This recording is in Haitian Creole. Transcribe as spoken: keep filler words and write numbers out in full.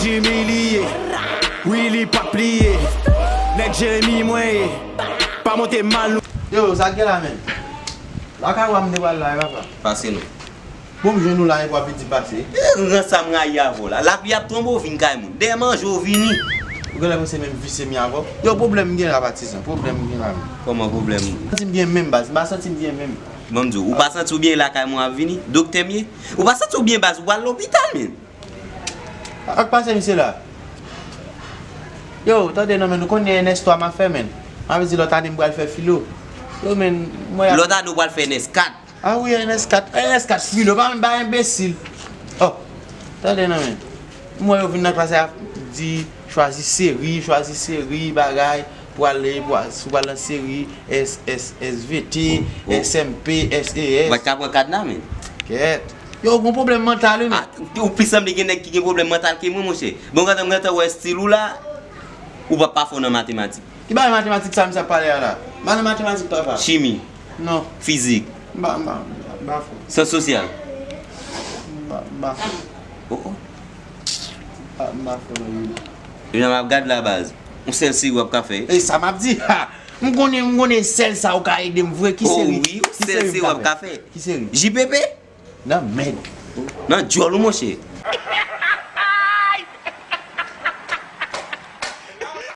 Jimmy li ye. Wi, li p ap pliye. Nèg Jeremi mwen ye. Pa monte mal nou. Yo, sa k gen la menm? Lakay w a m te pral la, e papa. Pase non. Bon, m jwenn ou la, e w ap vin di pase. E ran sa m rayi avè w la. Lapli ap tonbe, w vin kay moun. Dèyè manje, w vini. Ou genlè panse menm visye m ye avè w? Yo, pwoblèm m gen la, patizan. Pwoblèm m gen la menm. Kòman pwoblèm? M santi m byen menm, baz. M pa santi m byen menm. Ban m di w, ou pa santi w byen lakay mwen ap vini? Doktè m ye? Ou pa santi w byen, baz? Ou pral lopital menm. Ak pase misye la. Yo, tande non, men nou konnen N S twa m ap fè, men. M ap di lòt ane m pral fè filo. Yo, men, mwen. Lòt ane w pral fè N S kat. A wi, N S kat. N S kat filo, pa menm ba enbesil. Oh, tande non, men. M wè yo vin nan klas la, di chwazi seri, chwazi seri, bagay, pou ale, pou a- si w pral nan seri, S S, S V T, Oh. S M P, S E S. Ou pa t ka pran kat la, men. Kèt. Yo, ou gon pwoblèm mantal, wi, men. Ah, ou plis sanble gen nèg ki gen pwoblèm mantal ke mwen, monchè. Bon, gentan, gentan wè estil ou la, ou pa, pa fò nan matematik. Ki bagay matematik sa misye ap pale a la? M pa nan matematik, papa. Chimi. Non. Fizik. M pa, m pa, m pa fò. Syans sosyal. M pa, m pa fò. Oh, oh. M pa, m pa fò nan yo. Jan m ap gad la, baz. Yon sèl seri w ap ka fè. E sa m ap di. Ha! M konnen, m konnen sèl sa ou ka ede m vre. Ki Oh, seri? Wi, yon Ki sèl seri m seri w ka ap fè? Ka fè. Ki seri? J P P? Nan mèd. Nan djòl ou, monchè.